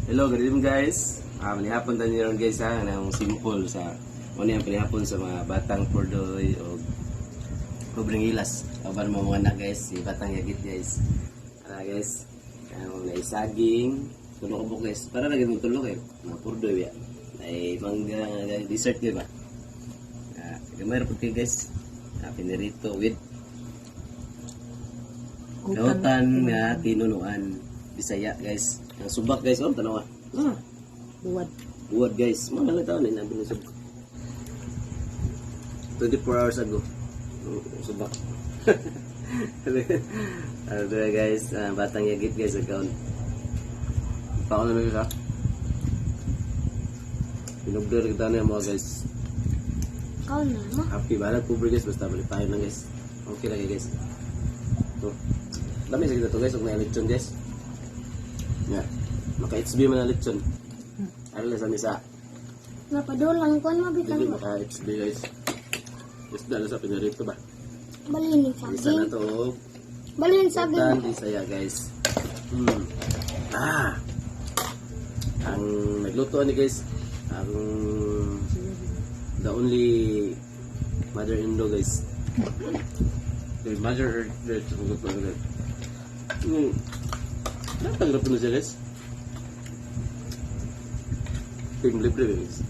Hello, good evening, guys. Manihapon tayo ron, guys, ha. Ang simple sa ano yung panihapon sa mga batang Pordoy o pobreng hilas. Kaban mo mga anak, guys, si batang yagit, guys. Ara, guys. Ang naisaging, tulo ka buok, guys. Para lagi mong tulo kay mga Pordoy ya. Ay mangga nga dessert di ba? Gamay ra pud kayo, guys. Pinirito with kautan nga tinunuan Bisaya, guys. Ang subak, guys, oh, tanawa. Ah. Buwad. Buwad, guys. Mga lang taon na binusog. 24 hours ago. Subak. Ano ba, guys? Batang yagit, guys, account. Paano na guys, ha? Pinugdar kita na yung mga guys. Kau na mo. Happy balag pobre, guys, basta malipayon lang, guys. Okay lang guys. To. Dami sa kita to, guys, og may lechon, guys. Yeah. Maka HB man ang lechon. Ano lang sa misa. Napadulang ko mo bitan Dili mo. maka HB, guys. Isda na sa pinarito ba? Balin Isa na saging. to. Og Balin saging. Utan Bisaya, guys. Ah. Ang nagluto ani, guys, ang the only mother-in-law, guys. The mother guys, ang luto ni guys. Natanggap na siya, guys. Team libre, guys.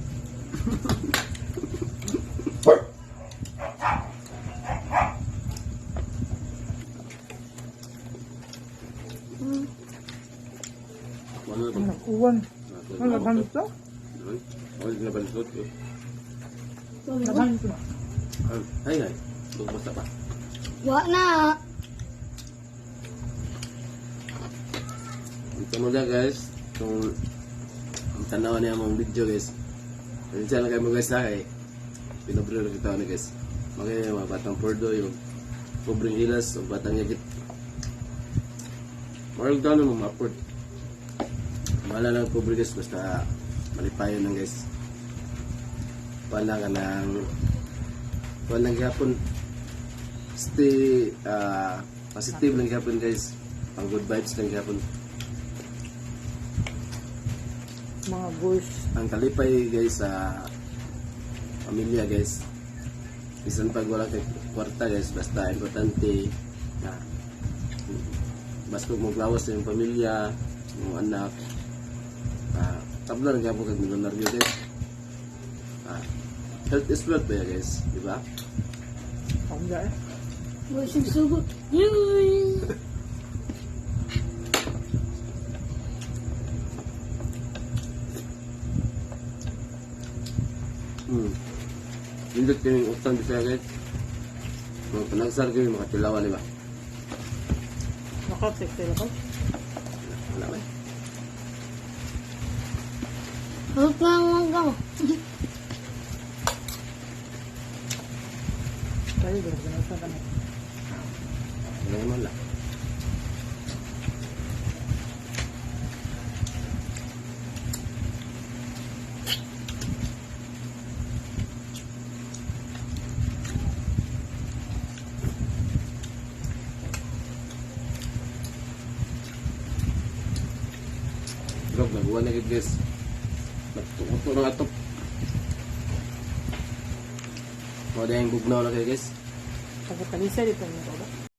Ano ba? Nag-uwan. Ano, naghanap to? Ano na bansot? Eh. Naghanap to. Ay, ay. Basta pa. Wa na. Ito mo guys, kung ang tanaw niya mong video, guys. Pasensya lang kayo mo, guys, ha, kay pinobre lang kita ni, guys. Mga mga batang pordo, yung pobreng hilas, o batang yagit. Marag daw mo ma-afford. Wala lang pobre, guys, basta malipayon lang, guys. Wala ka ng wala lang gihapon. Stay positive lang gihapon, guys. Pang good vibes lang gihapon. Mga boys. Ang kalipay, guys, sa pamilya, guys, bisan pag wala kay kwarta, guys, basta importante na basta kung maglawas sa iyong pamilya, yung anak, tabla lang gyapon kag milyonaryo, guys. Health is wealth ba ya, guys, di ba? Ako nga eh. Busog sugo. Yun. Indot kami yung utang bisaya, guys. Mga panagsar kami makatilawan, di ba? Nakatik sila ko. Wala ba? Huwag na ang mo. Tayo, grabe na sa kami. Wala naman lang. Drog, nabuwan na gid, guys. Nagtukuto na atop. Wala yung bugnaw na kayo, guys. Pagkakalisa dito mo.